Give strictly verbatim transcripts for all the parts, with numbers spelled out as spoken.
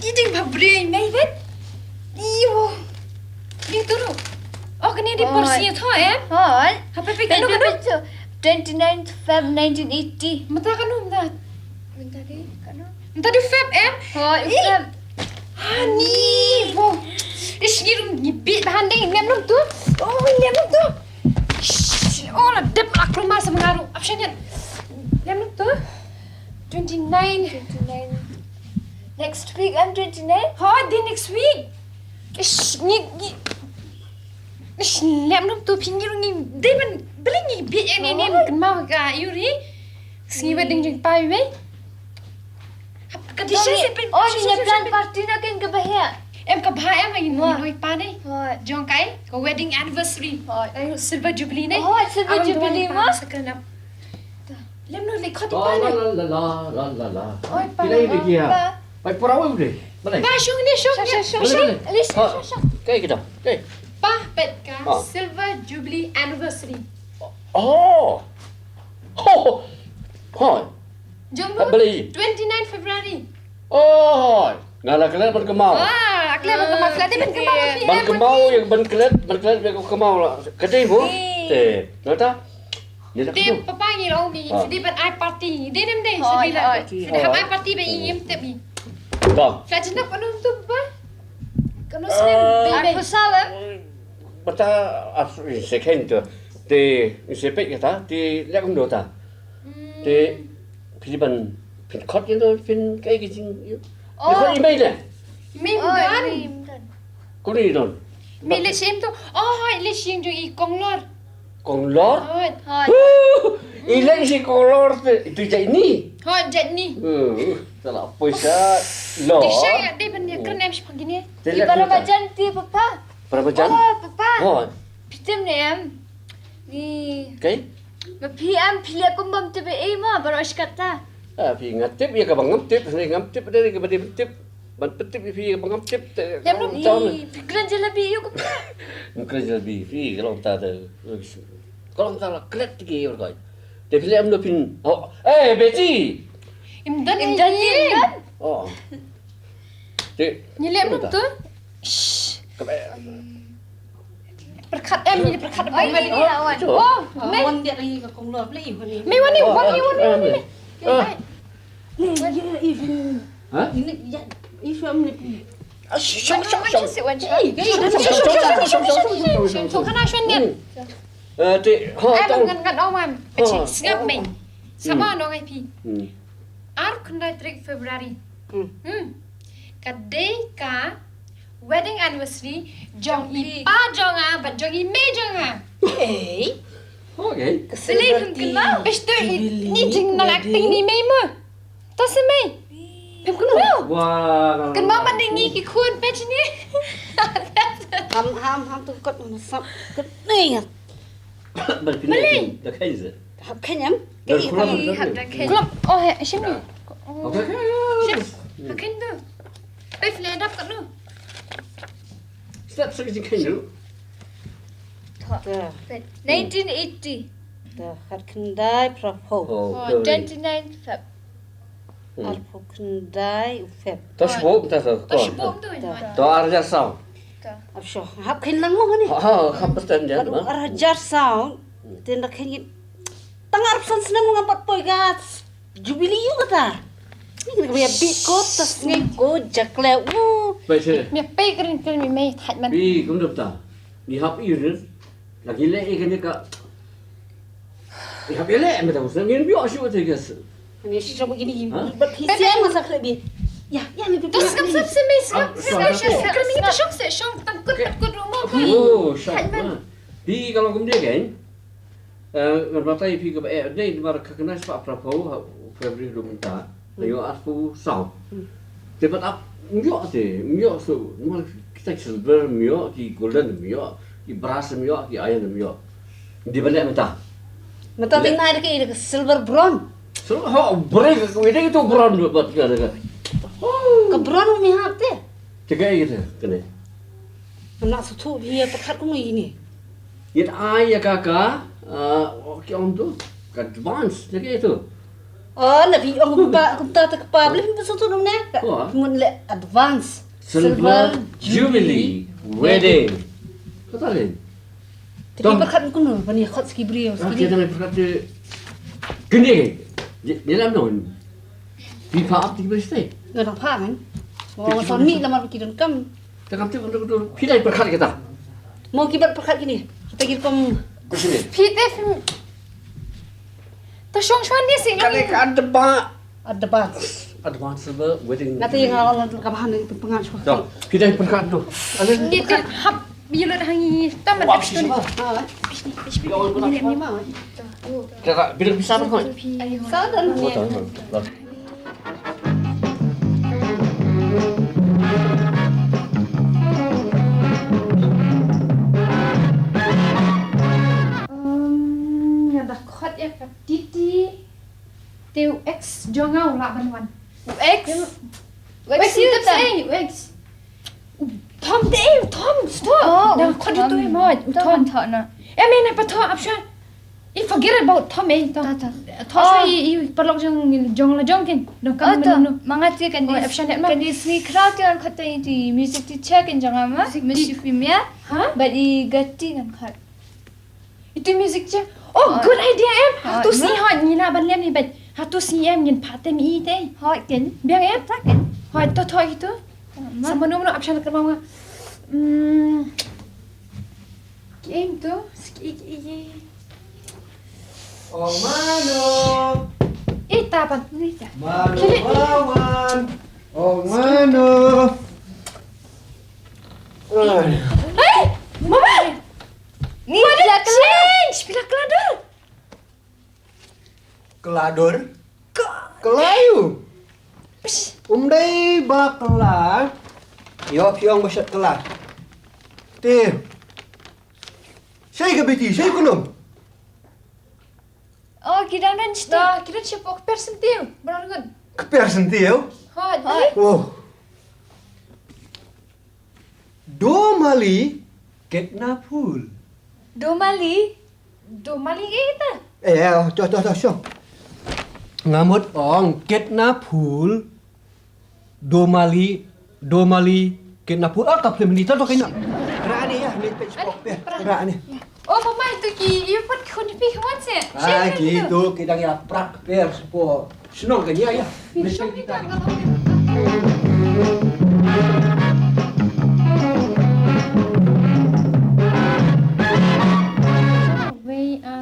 Eating pha briew mei vet. Iyo. Ni turu. Oh, kane di porsi tho em? Hoi. Hapa pe kano kano? Twenty-ninth Feb nineteen eighty. Mynta kano mynta? Mynta di kano? Mynta di Feb em? Hoi, Feb. Ani, bo. Ish, ngi rum ngi bit bahan ding, nem rum tu. Oh, nem rum tu. Shh, oh, la dep la kluma sa mengaru. Option yan. Nem rum tu. Twenty-nine. Twenty-nine. Next week, I'm twenty-nine. Ho, the next week. Ish, ngi, ngi. Ish, nem rum tu phi ngi rum ngi. Dei ban, beli ngi bit yang ni nem kenma ka yuri. Sngi wedding jing pai wei. Ka disha se pen. Oh, ni plan party na ken ka bahia. Em ka bha em ai ni noi pa dei. Hoi. Jong kai ka wedding anniversary. Hoi. Ai silver jubilee ne. Hoi, silver jubilee ma. Sakana. Lem no le khot pa ne. La la la la la la. Oi pa. Kila ini kia. Pai pura wei dei. Mana? Pa shong ni shong ni. Shong shong. Kai kita. Kai. Pa pet ka silver jubilee anniversary. Oh. Ho. Ho. Jong lu. Beli. Twenty-nine February. Oh. Nga la klet ban kemau. Ah, klet ban kemau, klet ban kemau. Ban kemau yang ban klet, ban klet ban kemau la. Kati bu? Te. Nata. Te papa ngi long bi. Sidi ban ai party. Dei nem dei sidi la. Sidi hap ai party ba i im te bi. Ka. Ka jinap anu tu papa. Kanu snem bi. Aku salah. Bata ap second tu. Te sepek kata, te lek kum dota. Te phi ban phin khot kin don phin kai ki jing. Ni khot email ne. Email don. Kuni don. Me le shim tu. Oh, hoi le shim tu i konglor. Konglor? Hoi. I le shi konglor te tu jai ni. Hoi jai ni. Salah poisa lo. Ti shai ya de ban ya kren em shi pagini. Te le para majan ti papa. Para majan? Oh, papa. Hoi. Pitim ne em. Ni. Kai? Ma phi am phi le kum bam tip ei ma baro shkata. Ah, phi nga tip ya ka bangam tip, ni ngam tip dari ka badi tip. Ban tip phi ka bangam tip. Ya bro, ni phi kren jalebi yu kum. Kren jalebi phi ka long ta de. Ka long ta la klet ki yor kai. Te phi le am lo phin. Oh, eh, Betty. Im dan im dan. Oh. Te. Ni le am lo tu. Shh. Ka ba. Perkhat em ni perkhat ba ni. Oh, me. Wan dia ri ka kong lo play wan ni. Me wan ni wan ni wan ni. Ni ya if. Ha? Ni ya if am ni. Shong shong shong. Wan shi wan shi. Shong kana shong ni. Eh, te ha tong. Ngan ngan ong man. Sngap me. Sama no ngai phi. Ar khyndai tarik February. Hmm. Ka dei ka wedding anniversary jong i pa jong nga bad jong i mei jong nga. Ei. Okay. Ka silver tea. Bes tu i ni jing nang acting ni mei mo. To si mei. Pem kunu. Wah. Kan ma man dei ngi ki khun pech ni. Ham ham ham tu kot na sap. Kot ni. Bal pini. Da khain se. Hap khein em? Ber kulam, kulam. Hap da khein. Kulam. Oh, he, shim ni. Okay. Shim. Hap khein tu. Pef le dap kat nu. Step sa khein tu. Nineteen eighty. Da khat khyndai phra phew. Oh, twenty-nine Feb. Arphew khyndai u Feb. To shibun ta to. To shibun tu. To ar hajar saw. Ap sho. Hap khein lang mo ni. Ha, hap phew jan. Ar hajar saw. Te na khein tang arphew san snem ngam pat poi ka jubilee yu kata. Ni kena kami bit ko tas ngai ko jakle u. Bai se. Me pei kren kren me me thait man. Bi kum dum ta. Ni hap i rin. Lagi le i kene ka. Ni hap i le me ta usna ngin bi o shu te gas. Ni shi shop gini. Bat hi siang masa kle bi. Ya, ya ni tu. Terus kam sab se me sab. Sab se shop se shop tang kut kut rumah. Oh, shop. Bi kalau kum dia kan. Eh, ngan batai phi kaba eh dei namar ka khyndai spah phra phew ha February ruh mynta. Ngi ïoh arphew saw. Te bad ap ngi ïoh te ngi ïoh so namar kita ki silver ngi ïoh ki golden ngi ïoh ki brass ngi ïoh ki iron ngi ïoh. Di ban leh mynta. Mynta te nai da ki silver bronze. So ho bronze ka wei dei tu bronze bad ka ka. Ka bronze mi hap te. Te ka ïa kane. Anak suthu hi ïa pyrkhat kumno ïa ine. Ïa ai ïa ka ka ki ong tu ka advance ïa ka tu. Oh, na phi ong kumta, kumta te kpa, balei phi pynsaw tuh namar ne? Ka, oh, phi mut leh advance Silver Jubilee Wedding. Kata leh. Te phi pyrkhat kumno ban ïa khot ski briew, ah, ski. Kita pyrkhat te. Kene. Ye, ye lam non. Phi pha ap ti phi state. Nga dang pha ngan. Mo son mi lamar ki donkam. Ta kam te kam te phi dang pyrkhat kita. Mo ki bat pyrkhat kine. Kita ki rukom. Phi te phi. Ta shong shong ni si. Kane ka advance. Advance. Advance silver wedding. Nga te nga la ka bahan ni pynpyngat shwa. To, phi dang pynpyngat to. Ni te hap ïa lut hangi. Tam. Wah, phi sima. Phi, phi, phi. Phi ong pynpyngat. Kata, bila bisa pynpyngat. Sa dan. Oh, tahu. Um, nga da khot ïa ka Titi. Te u ex jong nga u lah ban wan. U ex? U ex, u ex, eh, u ex. U Tom te, eh, u Tom, stop. Oh, da khot u Tom. Tu, eh, mo, u Tom. Tom, Tom na. Eh, me na pa Tom, apshan. I forget about Tom, eh, Tom. Ta, ta. Tom, oh, i, i paralok jong, jong la jong kin. Dong kam. Oh, Tom. Ma nga te kan. Oh, di, apshan, kan di sngi khraw te kan khot te i music teacher kin jong nga ma. Music teacher. Miss Euphemia. Ha? But i gati kan khot. Itu music je. Oh, good idea em. Hato sngi hot ngi lah ban lem ni bad. Hato sngi em ngin party mi te. Hot ken. Biang em? Ta ken. Hot to to itu. Sama no no option ker mama. Hmm. Ki em tu. Ski ki. Oh mano. Ita pan. Ita. Mano bawan. Oh mano. Hey, mama. Ni phi la kylla. Phi la kylla dur. Kylla dur? Kylla ïa u. Um dei ba kylla. Ïoh phi ong ba shet kylla. Te. Shaei ka Betty, shaei ka Num? Oh, ki dang don shaei. Ki don shaei, kper sentiew. Ba dang don. Kper sentiew? Hot. Hot. Wow. Domali ketna phul. Domali? Domali ita? Eh, to, to, to, shong. Nga mut ong ketna phul. Domali, Domali ketna phul. Ah, ka film ni to, to kena. Rani ya, ni page pop ya. Rani. Oh, mama, itu ki, ïa pat khun phi khwan se. Ah, ki itu ki dang ïa prak per spo. Shnong ka ïa ïa. Mesti kita.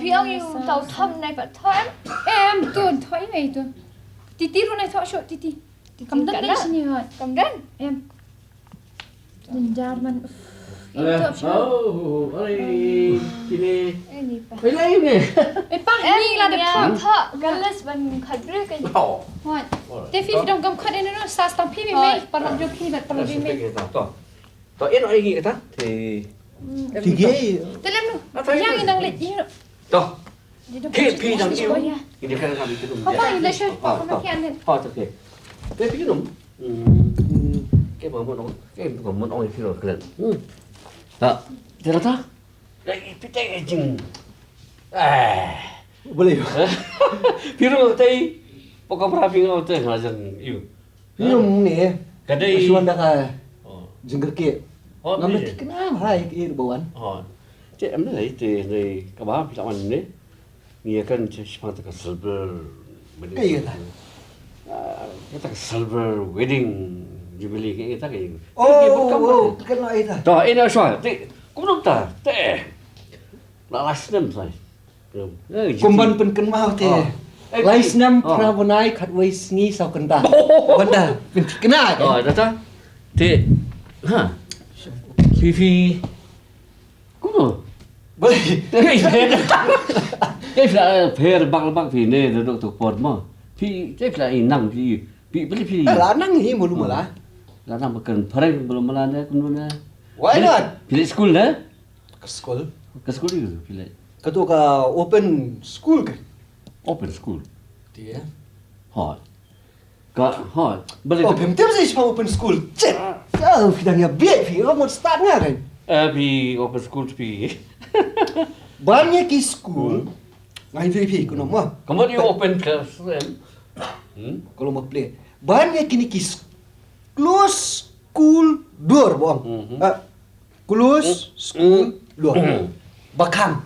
Phi ong ïa u tau Tom nai pat Tom. Em, tu Tom nai tu. Titi ruh nai tu shu Titi. Kam don dei shini hot. Kam don? Em. Jynjar man. Uf. Ito option. Oh, oi, kine. Eh, ni pa. Oi, lai ne. Eh, pa, ni la de thok. Thok, galas ban khadru kan. Oh. Hot. Te phi dong kam khad eno no, sa stang phi mei, paralok jong phi bad paralok jong mei. To. To, eno ai ngi kata. Te. Te ge. Te lem no. Yang nang leit, ino. To. Ke phi dang ïoh. Ini kan kami tu. Papa, ini dah syuk, papa makan ni. Ha, okey. Ke phi num. Hmm. Ke mama nong. Ke mama nong phi nong kelen. Hmm. Ha. Jera ta? Lagi phi tai jing. Eh. Boleh. Phi nong tai. Pokok berapa phi nong tai ngajar you. Ïum ne. Ka dei. Shuwa da ka jingkyrkieh. Ngam da thikna bha ïa ki ruh ba wan. Te em ne te ne kaba phi la wan ne. Ngi ïa kren shaphang te ka silver. Kaei kata? Kata ka silver wedding jubilee kaei kata kaei. Oh, oh, kata kaei kata. To, ina shuwa te kumno ta te. La last name sai. Kum ban pynkynmaw te. Lai snem phra bnai khatwei sngi saw kynta. Wanda pynthikna ka. Oh, data. Te. Ha. Phi phi. Kumno? Balei? Te phi phi. Te phi la pher bak bak phi ne da dok tok por mo. Phi te phi la i nang phi. Phi balei phi. La nang hi mulu mala. La nang ba kan phareng mulu mala ne kumno ne. Why not? Phi le school ne? Ka school. Ka school ïa phi le. Ka tu ka open school ka. Open school. Dia. Hot. Ka hot. Bale. Oh, phi mtem sa open school. Chet. Oh, phi dang ïa bieit phi. Oh, mut start nga kan. Eh, phi open school phi. Ban ïa ki school. Ngai phi phi kuno mo. Ka mut ïa open class kan. Ka long ba plie. Ban ïa kine ki s-, close school door ba ong. Close school door. Ba khang.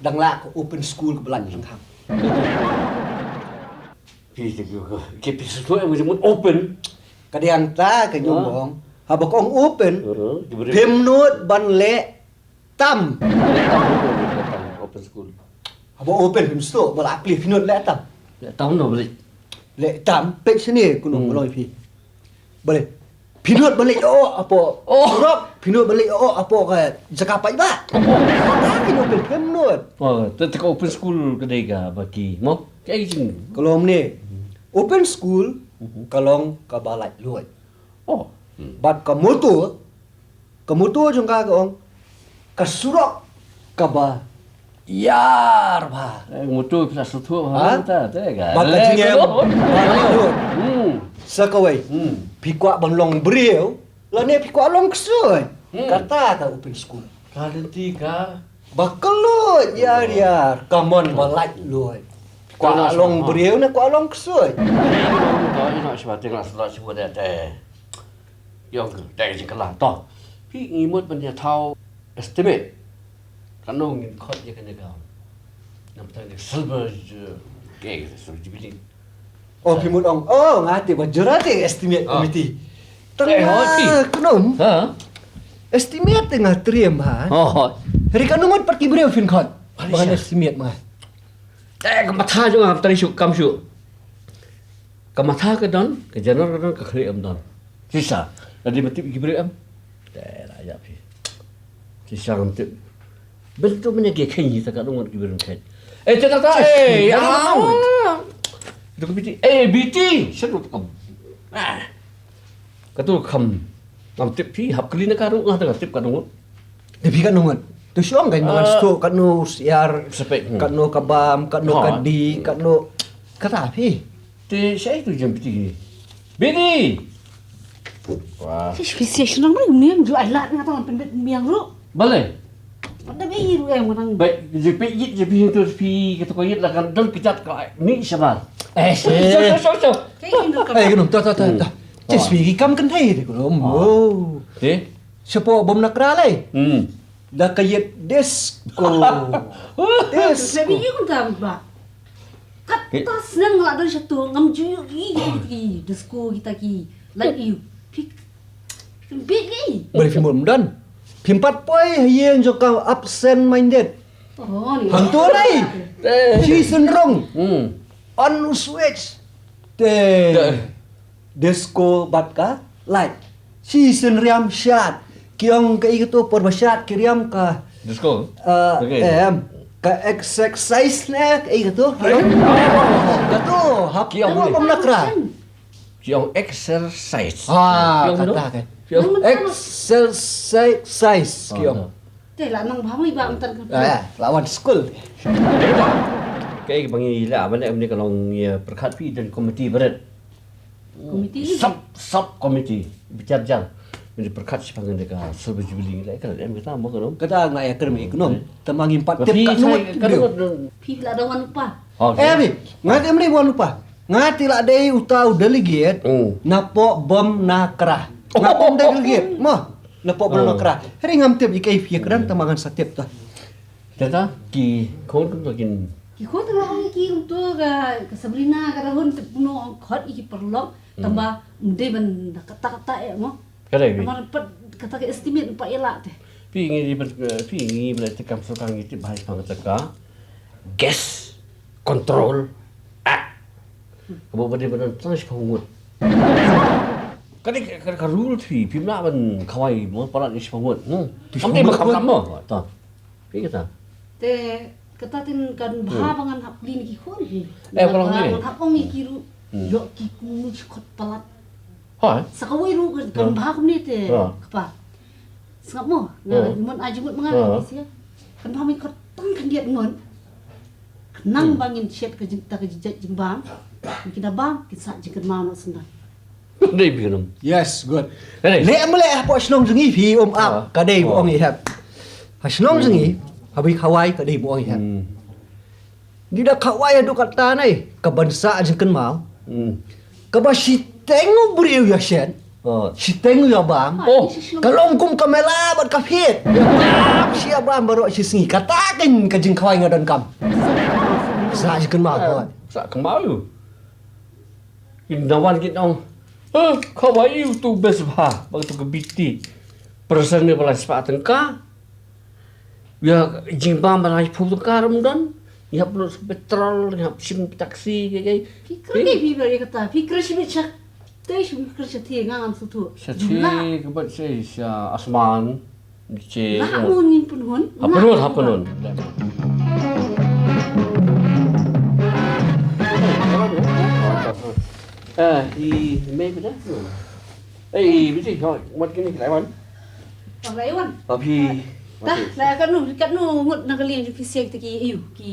Dang lah ka open school ka ba lah khang. Phi te ki phi shu em ka jingmut open. Ka dei hangta ka jingmut ba ong. Haba ka ong open. Phim nud ban leh tam. Open school. Haba open phim shu ba lah plie, phi nud leh tam. Leh tam no ba leh. Leh tam pek sini kunu ba long phi. Balei? Phi nud balei, oh, apo. Oh. Surok, phi nud balei, oh, apo ka jaka paidbah. Ka phi nud, phi nud. Oh, te, te ka open school ka dei ka ba ki. Mo? Ka ei jing. Ka long ne. Open school ka long ka ba laitluid. Oh. Bad ka motto, ka motto jong ka ka ong, ka surok ka ba ïar bha. Eh, motto phi la sngewthuh bha ta, te ka. Bad ka jingem ba laitluid. Sa kawei. Phi kwah ban long briew lane phi kwah long ksuid. Kata ka open school. Ka lynti ka ba kylluid ïar ïar, ka mon ba laitluid. Kwah long briew ne kwah long ksuid. Ka ïa noh shiba te nga sa lah shiba te te. Ïong te jingkylla to. Phi ngi mut ban ïa thaw estimate. Kano ngin khot ïa kane ka. Namar ta ne silver, eh, ke silver jubilee. Oh, phi mut ong. Oh, nga te ba jura te estimate committee. Tang nga kynum. Ha? Estimate te nga triem ha. Oh. Hynrei kano ngut pat ki briew phin khot. Ba ngan estimate ma. Eh, ka matha jong nga tang shu kam shu. Ka matha ka don, ka general ka don, ka khlieh em don. Shisha, lada ba tip ki briew em. Te la ïa phi. Shisha ngam tip. Bentuk mene ki kheiñ hi ta ka dong ki briew kheiñ. Eh, te ta ta, eh, ah. Tu ka B T, eh, B T. Shen tu kam. Ah. Ka tu kam. Ngam tip phi, hap kylli na ka dong, nga ta ka tip ka dong. Te phi katno ngut? To shu ong kan, ba ngan shu katno syiar, katno ka bam, katno ka dih, katno kata phi. Te shaei tu jong phi. Bini. Wah. Phi shu phi shu nang mai niam ju ai lad nga tang pynbit miang ruh. Balei? Pada be i ruh em nang. Ba je phi yit je phi tu phi kata ko yit la kan don kejat ka ni shabar. Eh, shu shu shu. Eh, kynum ta ta ta ta. Jes phi ki kam kynthei de kynum. Oh. Te? Shapoh bom na kra lei. Hmm. Da ka yet disco. Disco. Sebi ïa kumta ba. Kat ta sneng la da shato ngam ju i i disco kita ki. Like you. Pik. Bit ni. Boleh film dan. Pimpat poi yen jo ka absent minded. Oh, ni. Hantu lei. Shi syndrome. Hmm. On switch. Te. Disco bad ka light. Shi syn riam shad. Ki ong ka i katu por ba shad ki riam ka. Disco. Em, ka exercise ne ka i katu. Katu hap ki ong pom nakra. Ki ong exercise. Ah, kata ka. Exercise ki ong. Te la nang bha mai ba ym tan ka. Ah, la wan school. Ka ei ba ngi la ban em ni ka long ïa pyrkhat phi don committee bret. Committee ni? Sub, sub committee. Bichar jang. Ngi pyrkhat shi pang ngi ka silver jubilee ngi la ka em kita mo ka long. Kata nga ïa kyrmen ka long. Tama ngim pat tip ka long. Phi la da wan pa. Eh, bi, nga te mri wan pa. Nga te la dei uta u delegate. Napoh bom nakra. Nga bom delegate. Mo. Napoh bom nakra. Hari ngam tip i kai phi kran tama ngan sa tip ta. Tata ki khon kum to kin. Ki khon to ong ki kum to ka, ka Sabrina ka dahun te puno ong khot i ki paralok tamba mde ban kata kata eh mo. Kare bi. Mar pat kata ka estimate pa ela te. Pi ngi di ban pi ngi ban te kam so ka ngi ti bai pang kata ka. Gas control. Ah. Ka bo ba de ban tang shi pang ngut. Ka de ka rule thi pi mla ban khawai mo palat shi pang ngut. Hmm. Kam de ma kam mo. Ta. Phi kata. Te kata tin kan bha ba ngan hap lin ki khun hi. Eh, ka long ni. Ngan hap ong ki ruh. Ïoh ki kunu shi khot palat. Ha. Sa kawei ruh kan bha kumne te. Kpa. Sngap mo. Ngan mon aji mut ma ngan ki sia. Kan bha mi khot tang kan diat ngon. Nang ba ngin shet ka jing ta ka jing jait jing bam. Ki da bam ki sa jing kan ma no sendang. Dei bi num. Yes, good. Leh em leh hapoh shnong jong ngi phi um ap ka dei ba ong i hep. Ha shnong jong ngi ha bi khawai ka dei ba ong i hep. Ngi da khawai ha duk kata nai ka ban sa jingkynmaw. Hmm. Kaba shiteng u briew ïa shet. Oh. Shiteng u ïa bam. Oh. Ka long kum ka mela bad ka phied. Ïa bam shi ïa bam baroh shi sngi. Kata kein ka jingkhawai nga donkam. Sa shi kynmaw. Eh, sa kynmaw ïa u. Ynda wan kin ong. Eh, khawai ïa utu u Besbha. Bad utu ka Biti. Persen ne ba lai spah tyngka. Ïa, jingbam ba lai phew tyngka ruh ym don. Ïa, hap lut petrol, ïa, hap shim taxi, kaei kaei. Phi kren kaei phi ba ïa kata, phi kren shibit sha. Te shim kren sha te nga ngam sngewthuh. Sha te ka bad sha, sha asman. Te. Lah mo ngin pynhun. Ha pynhun, ha pynhun. Eh, i mei bida. Eh, i Biti, hoi, wat kini ki lai wan. Wan lai wan. Ba phi. Tah, la katno, katno ngut na ka liang jong phi, sa kita ki, ïa ki.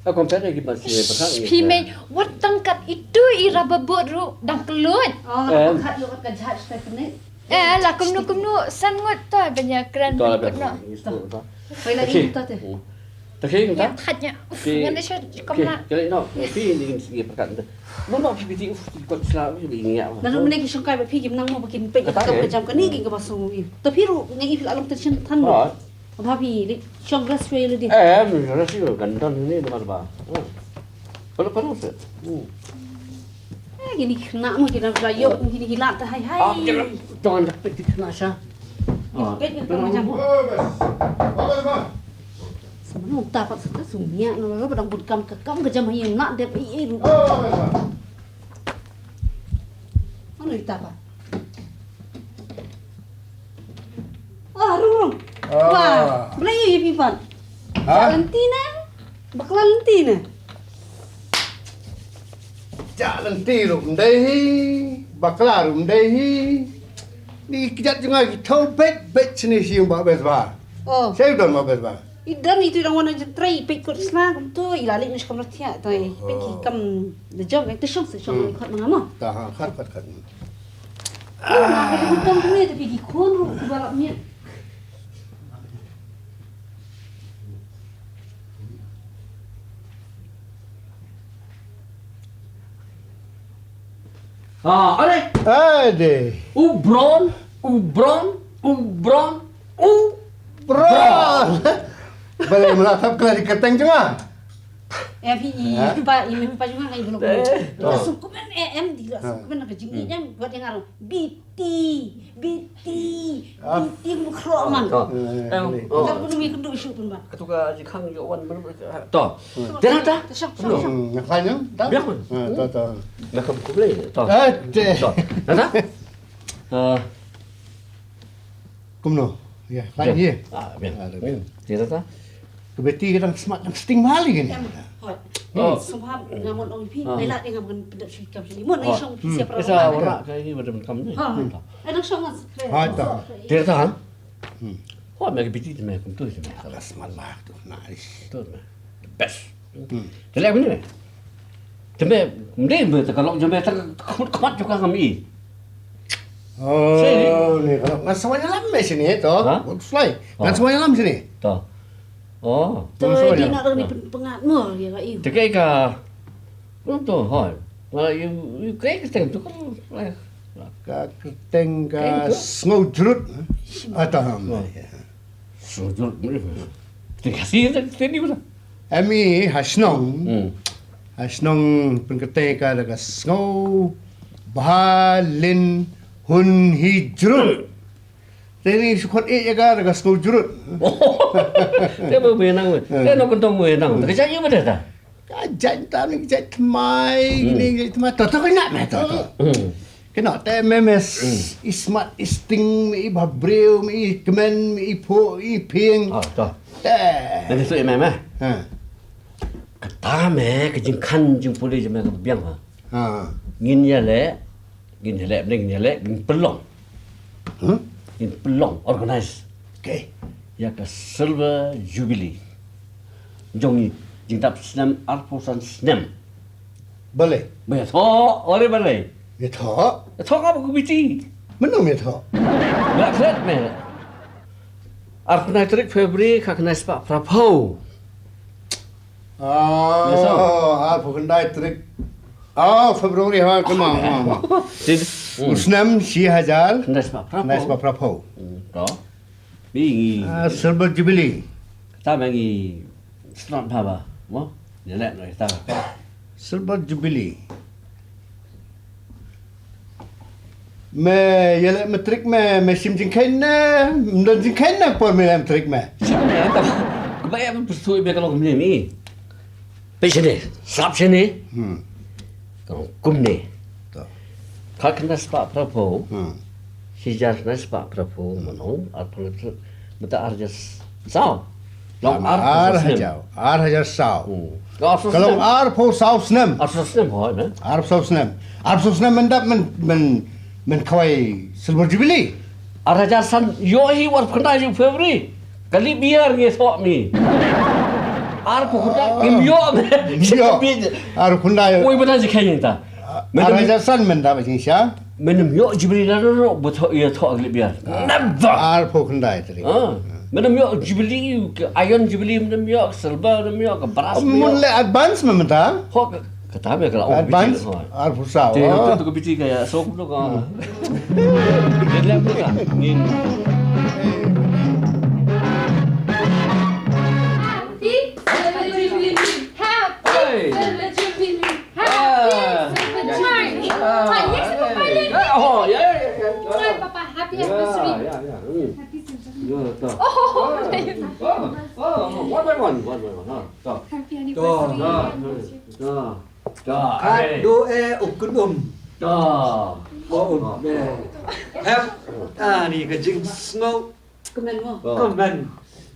Ah, compare ki ba si ba ka. Phi mei, wat tang kat itu i rubber boat ruh dang kylluid. Oh, em. Kat ïa ka jahaj ta kane. Eh, la kumno kumno san ngut to ban ïa kren. To la kut no. Phi la. Okay. Ïa to te. Hmm. Ta khie kumta? Ïa, khat ïa. Uf, ngan da shot, okay, kumta. Kali no, phi ni ngin sngewthuh perkat kumta. Mo, mo, phi phi ti, uf, ki kot sla, uf, ki ngi ïa. Lalu mynne ki shongkai ba phi kim nang mo ba kin peit ïa ka kam ka jam kane ki kaba sngewthuh. Ta phi ruh ngi phi la long tension than mo. Ba phi li shong rest wei lu di. Eh, em, rest wei kan don ni namar ba. Palu, palu se. Hmm. Eh, kini khynnah mo, kini la ïoh, kini ki la ta hai hai. Ah, jangan, jangan dak peit khynnah sha. Ah, peit ïa ka kam ka jam. Sngewbha uta pat sa ta sngewbha na la ba dang bun kam ka kam ka jam ha ïing na dep ei ei ruh. Ano ita pat? Ah, rung rung. Ah. Wah, bla ïa ïa pi pat. Ha? Lynti na. Bakla lynti na. Jah lynti ruh ym dei hi, bakla ruh ym dei hi. Ni kjat jong nga ki thaw beit beit shane shi ïing Bah Besbha. Oh. Sa i don Bah Besbha. I don itu dang wan jingtrei peit kot sla kumto i la leit na shi kamra thiah to i peit ki kam da jong i te shong se shong i khot ma nga mo. Ta ha khat khat khat. Nga ka dei bun kam kane te peit ki khun ruh kiba lap miet. Ah, are. Ade. U Bron, u Bron, u Bron, u Bron. Balei mla thap kla di kyrteng jong nga? Eh, phi i, ha? Phi pa, i, phi pa jong nga ka i belok. Eh. Suk kumne, eh, em, di la suk kumne ka jing i, em, buat yang arang. Biti, Biti, ah. Biti mukhlok man. To. Eh, em, oh. Ka pun mi kendu shu pun ba. Katu ka ji khang yo wan man. To. Hmm. Tena ta? Ta shop, shop, shop. Hmm, nga khlaiñ ta? Biak man. Ha, to, to. Nga kam kublai. To. Eh, te. To. Tena ta? Eh. Kumno? Ya, khlaiñ ye. Ah, biak. Ah, biak. Hmm. Tena ta? Ka Beti ka dang smat dang sting mali kane. Em, hoi. Oh. Sngewbha nga mon ong ïa phi, ah, nai lad ïa nga ban pyndep sha ki kam shane. Mon ai shong phi siap. Sa wara ka ïa ki ban kam ne. Ha. Ai dang shong ngan. Ha, ta. Tira ta han. Hmm. Hoi, me ka Beti te me kumtu te me. Ka smat lah tu, nice. Tu me. The best. Hmm. Te leh mene me. Te me, mene me te ka lok jong me te ka khmat khmat jong ka ngam i. Oh, ni ka lok. Ngan sa wan ïalam me shane to. Ha? Won't fly. Oh. Ngan sa wan ïalam shane. To. Oh. To ni na dang ni pyn-, pyngat mo ïa ka iu. Te kaei ka. Pynto hoi. Wala iu, iu kaei ka kyrteng to ka. Ka kyrteng ka Sngewjrut. Atam. Oh. Sngewjrut. Te ka si te ni wala. Em i ha shnong. Hmm. Ha shnong pynkyrteng ka da ka Sngewbha Lin Hun Hi Jrut. Te ni shu khot ïa ka da ka Sngewjrut. Te ba me nang me. Te no kentong me nang. Te ka jait ïa ba te ta. Ka jait ta ni ka jait thymmai, ni ka jait thymmai. To to ka ïa me to to. Hmm. Kynnoh te me me i smat i sting me i bhabriew me i kmen me i phuh i phieng. Ah, to. Te. Nang tu me me. Ha. Kata me ka jingkhan jingpule jong me ka biang ha. Ha. Ngin ïaleh, ngin ïaleh, ngin ïaleh, ngin pynlong. Hmm? Ngin pynlong, organize. Okay. Ïa ka Silver Jubilee. Jong ngi jingdap snem arphew san snem. Balei? Balei thoh, ore balei. Ïa thoh. Ïa thoh ka ba ku biti. Mano ïa thoh? Nga klet me. Arphew khyndai tarik February ka khyndai spah phraphew. Ah, arphew khyndai tarik. Oh, February ha, kama, kama, kama. Did. U snem shi hajar. Nda spa prapo. Nda spa prapo. Hmm, to. Bi ngi. Ah, Silver Jubilee. Kata ma ngi snap bha ba. Mo? Ïaleh noh ita. Silver Jubilee. Me ïaleh matric me, me shim jingkheiñ ne, me don jingkheiñ ne por me ïaleh matric me. Shim ne, ta. Kaba ïa pyrthuh me ka long kumne mi. Peit shane, sngap shane. Hmm. Ka long kumne. To. Ka khyndai spah phra phew. Hmm. Shi hajar khyndai spah phra phew, mynno, ar phew, mynta ar hajar saw. Long ar phew saw snem. Ar hajar, ar hajar saw. Hmm. Ka long ar phew saw snem. Ar phew saw snem, hooid, man. Ar phew saw snem. Ar phew saw snem mynta men, men, men khawai Silver Jubilee. Ar hajar san, ïoh hi ar phew khyndai jong February. Ka lip year ngi thoh mi. Ar phew khyndai, ngim ïoh. Ngim ïoh. Ar phew khyndai. Oi, bana ji khen ta. Ar hajar san mynta ba jingshisha. Men ym ïoh Jubilee na ro, ba thoh, ïa thoh ka lip year. Never. Ar phew khyndai tarik. Ah. Men ym ïoh Jubilee, ka iron Jubilee men ym ïoh, ka silver men ym ïoh, ka brass men ym ïoh. Mun le advance me mynta. Hok, kata me ka la ong advance, biti, hooid. Ar phew saw. Te, ah, tu ka biti ka ïa, so kumno ka. Dia lem tu ka. Ngin. Happy Silver Jubilee. Happy Silver Jubilee. Happy Silver Jubilee. Ah, yes, Papa. Oh, ya, ya, ya, ya. Papa, happy anniversary. Ya, ya, ya. Hmm. Happy Silver Jubilee. Ya, tak. Oh, oh, oh, oh, oh, one by one, one by one, ha. Tak. Happy anniversary. Tak. Tak. Tak. Kat, eh, duh, eh, u khyndum. Tak. Oh, um, eh. Hep. Ah, ni ka jingsngew. Kmen mo. Kmen.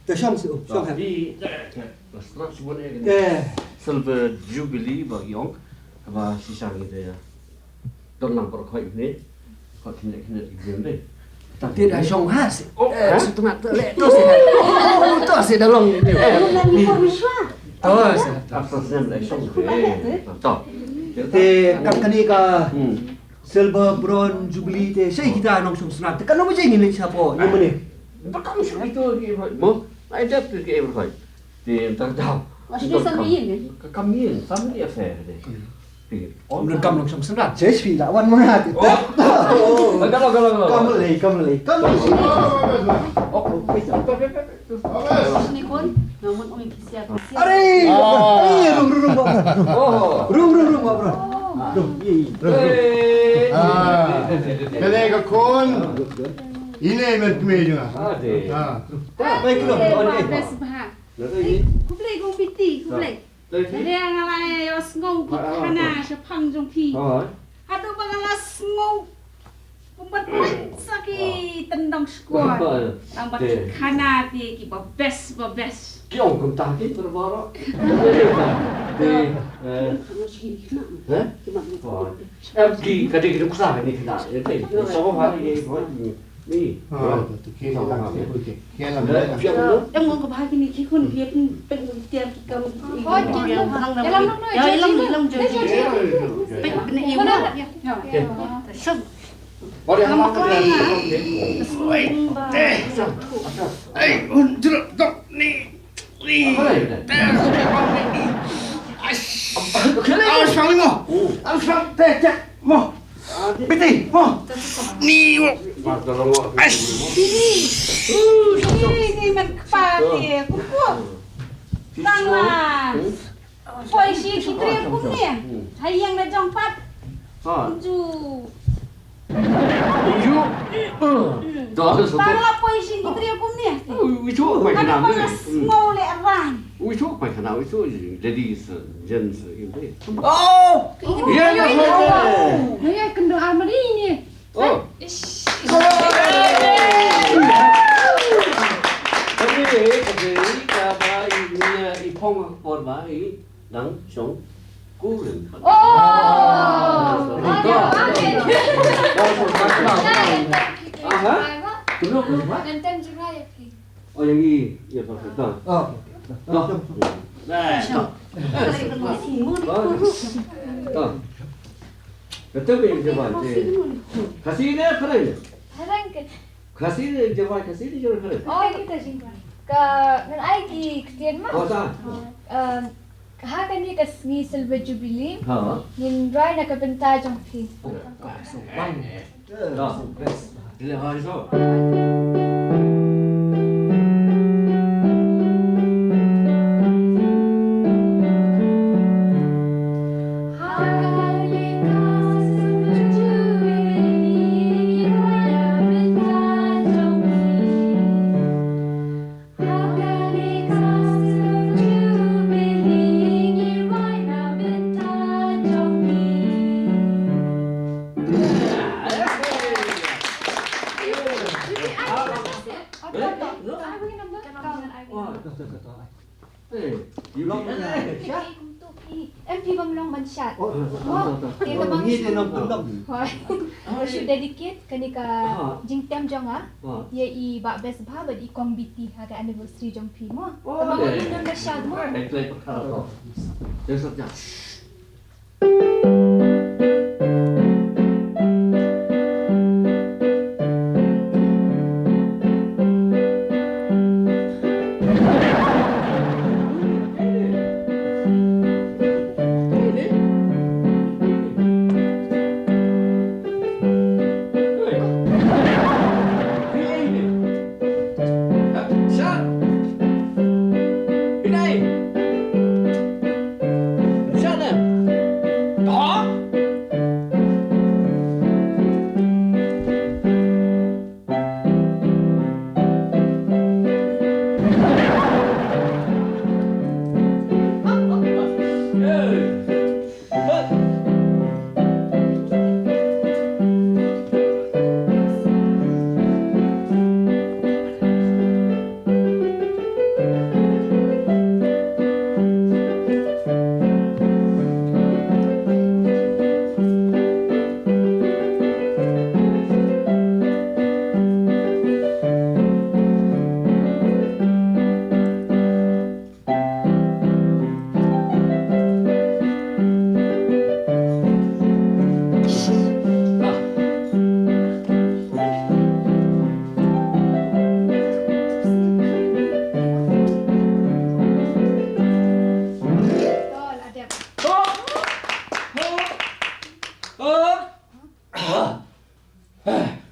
Te shong shuh, shong hep. Di, te, te, te, te, te, te, te, Silver Jubilee ba ki ong. Ba shisha ngi te, ya. Don lang por khoi ne. Khoi kine, kine, kine, kine. Te da shong ha si. Oh, eh, ha? Shu tengah te le, to si. To si da long. To si. Asal sen le shong. To. Te kan kane ka, hmm, Silver, Bronze, Jubilee te, shaei kita nongshong sngap te, katno baje ngin leit shapoh, ïa mane. Ba kam shu ito ki mo, ai dep ki e berkhoi. Te ta ta. Ka kam ïing, family affair te. Te. Om kam nongshong sngap. Jesh pi la wan manga te. Oh. Kam lei, kam lei, kam lei. Oh, oh, oh. Ni khun, nga mut ong ïa phi sha, phi sha. Are! Ah. Eh, rung, rung, rung, bro. Oh. Rung, rung, rung, bro. Rung, eh, rung, rung. Eh. Ah. Kane ka khun. Ine met kmie jong nga. Ah, de. Ah. Bai kilo, on, eh. Best bha. Eh, khublei kong Biti, khublei. Dei nga la ïohsngew ki khana shaphang jong phi. Haduh ba nga la sngew kumba pynsa ki tyndong shkor. Tang ba ki khana te kiba best, ba best. Ki ong kumta ki baroh. Te, eh, eh? Em ki, ka dei ki nuksa ni khana. Te, sa ba ha ni, ni. Ah, tu ki, ki, ki, ki. Em ngong ka bha kine ki khun ki pyn pyn tiar ki kam. Oh, ki lam. Ïa lam, ïa lam, ïa lam. Pyn pyn ïa lam. Shum. Kam ka. Ai, un jrot dok ni. Ni. Ai. Ai, shang ni mo. Ai, shang te te mo. Biti, mo. Ni mo. Ai. Ni, ni man kpa te. Kuku. Tang la. Poi shi ki tre kumne. Hai yang na jong pat. Ha. Ju. Ju. Tang la poi shi ki tre kumne. Wi chu mai kana. Sngew le ran. Wi chu mai kana, wi chu ladies, gents, in the. Oh. Ya, ya, ya. Ya, kendo amri ni. Oh. Ka ba i nia i phong por ba i dang shong kuren. Oh. Aha. Kumno, kumno? Oh, yang i, ya, perfect. Dah. Oh. Dah. Dah. Dah. Dah. Kata ba yang jawai te. Khasi ne, Phareng ne? Phareng ke. Khasi ne jawai, Khasi ne jawai Phareng. Oh, kita jingkwan. Ka ngan ai ki ktien ma. Oh, ta. Um, Ha kane ka sngi Silver Jubilee, ha, ngin rwai na ka bynta jong phi. Oh, so fun. Yeah, so best. Em phi bym long ban shad. Oh, oh, oh, oh. Te ka bang ngi te nong pyndam. Hooid. Nga shu dedicate kane ka jingtem jong nga ïa i Bah Best Bha bad i Kong Biti ha ka anniversary jong phi mo. Ka bang ngi nong ban shad mo. Ai, play pa ka to. Just like that.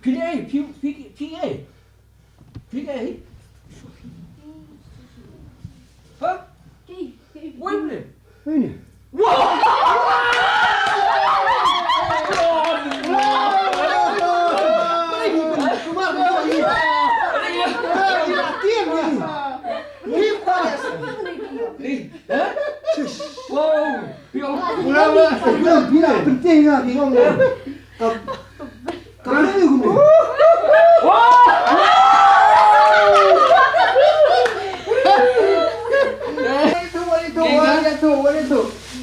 Phi dei, phi, phi, phi dei. Phi dei. Ha? Wei mene. Wah! Wow. Penting lah, penting lah. Ka, ka boleh guna.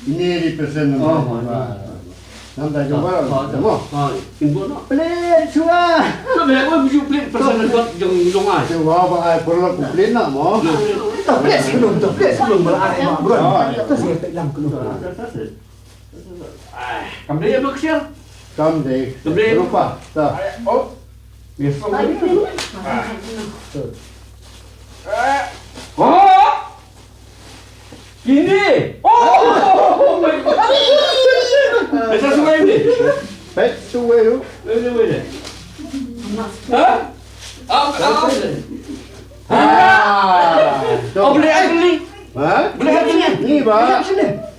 Ini di persen. Oh, ini. Namta jumpa. Pelit shuwa. Pelit persen jong jong ai. Shuwa ba ai perlu pelit nak mo. Pelit sebelum, pelit sebelum ba ai mak bro. Terus kita hilang ke lupa. Kam dei ïa ma ksiar. Kam dei. Kam dei. Lupa. Ta. Oh. Biasa. Oh. Ini. Oh. Esa sungai ni. Pet sungai tu. Ini mana? Ha? Ah, ah. Ah. Oh, boleh ada ni. Ha? Boleh ada ni. Ni ba.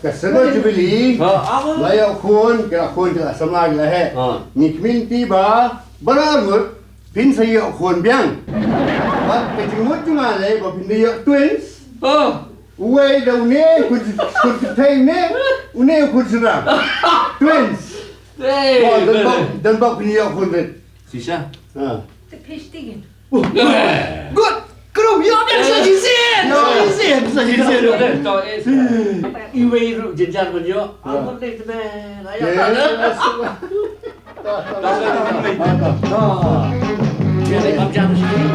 Ka Silver Jubilee. Ha, apa? La ïoh khun, ka khun ka samla ka he. Ha. Ngi kmen ti ba, baroh arngut, phin sa ïoh khun biang. Ba, ka jingmut jong nga le, ba phin da ïoh twins. Ha. Uwei da une, khun, khun kynthei une, une khun synran. Twins. Hey, ba, don ba, don ba phin ïoh khun rit. Shisha. Ha. Te phi stingin. Good. Krum, ïa, ïa, sa jisien, sa jisien, sa jisien. Iwei ruh jynjar ban ïoh. Amun dei te me. Ïa. Ïa, ïa, kam jam sini.